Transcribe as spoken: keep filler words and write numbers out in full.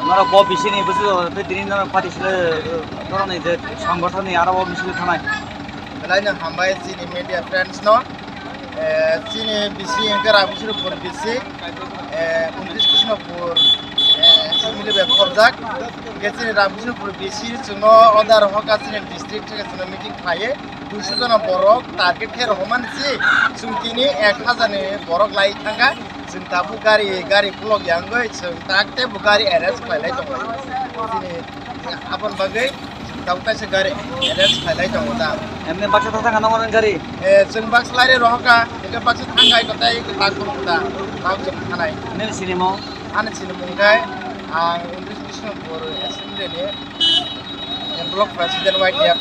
Norok bo bisini bwswk tei tini norok party sile, norokni je songgothonni aro bo bisini thanai. Belai no hambai chini media friends no. Eh, chini bisi hwnkhe Ramkrishnapur bisi, eh, untris Krishnapur, eh, family bai khorjak. Hwnkhe chini Ramkrishnapur bisi chwngno order hoka chini district theke chwngno meeting khlaiwi. Duiso jona borok target khe rohormani si, chwng tini ek hazar ni borok lai thangkha. Chwng tabuk gari, gari khulok yangwi chwng tak tei bo gari arrange khlailai tongo. Chini aboni bagwi chwng tabuk kaisa gari arrange khlailai tongo da. Emni baksa thang thang nang gari? Eh, chwng baksa laire rohorkha, hwnkhe baksa thangkhai kotai lak tongo da, lak chwng thanai. Nini sinimo? Ani sinimung khe ang untris Krishnapur assembly ni block president Y T F.